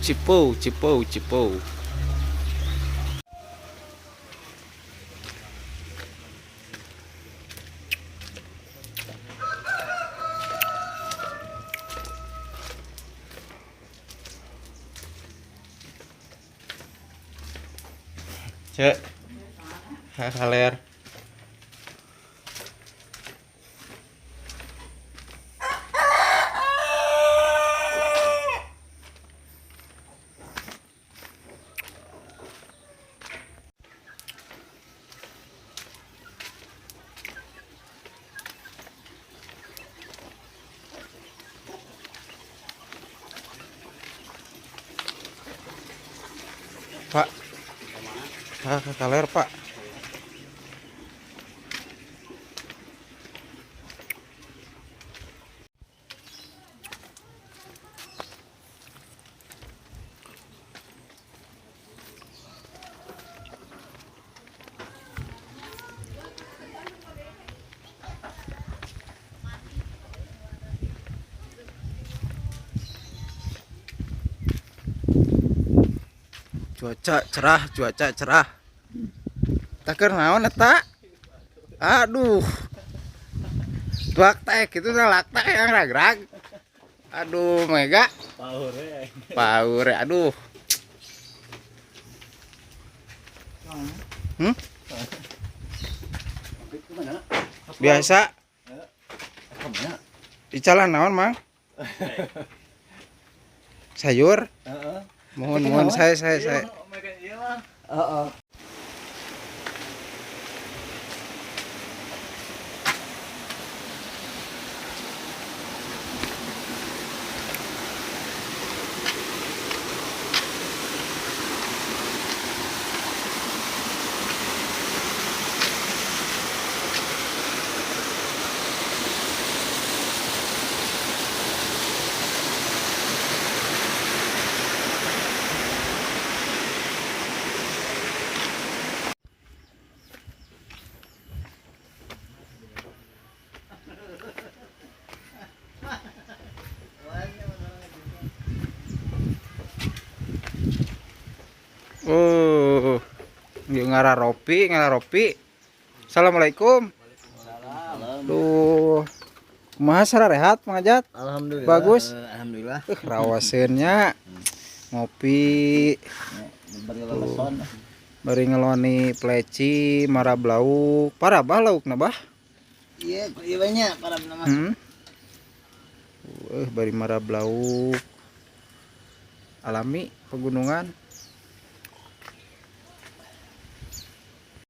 Cipo, Cipo, Cipo. Cek. Kaler. Pak. Kaler, Pak. Cuaca cerah, cuaca cerah. Taker naon eta? Aduh. Tuak teh kitu teh lakta yang rag-rag. Aduh, mega. Paure. Paure, aduh. Hmm? Biasa. Icalan naon, Mang? Sayur? Heeh. Mohon, mohon saya. Heeh. Oh, ngararopi, ngararopi. Assalamualaikum. Waalaikumsalam. Duh, kumaha sararehat Mang Ajat? Alhamdulillah. Bagus. Alhamdulillah. Rawaseunnya ngopi, Bari leleson. bari ngeloni pleci, marab lauk. Parabah laukna bah? Iya, iya banyak para nama. Bari marab lauk. Alami pegunungan.